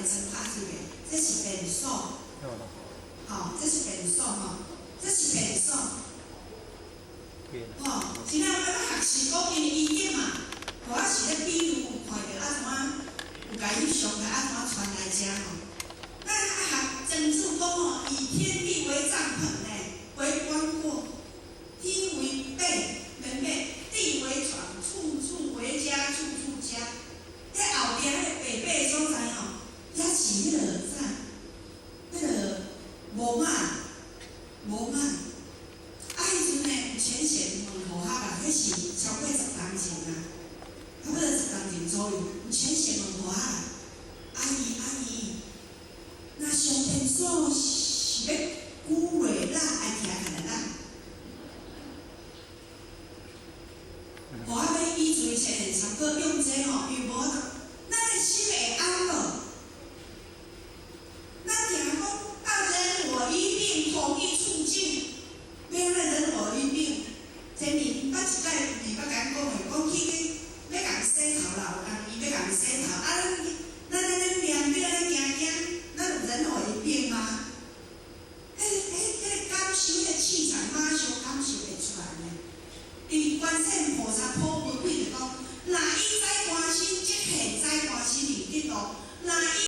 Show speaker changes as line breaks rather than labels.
床拍水的，這是便所，吼，這是便所吼，這是便所。吼，真正欲學習講因為醫德嘛，我是咧比如有看著按怎，有共翕相來按怎傳來遮吼。咱愛學莊子講吼，以天地為帳篷呢，為棺椁，天為被，棉被，地為床，處處為家，處處家。遐後壁彼個白白的所在吼，遐是彼個啥？彼個無碼，無碼。啊，彼陣呢有淺顯問和學啊，彼是超過10冬前啊，差不多十冬前左右，有淺顯問和學，阿姨阿姨，若上便所是欲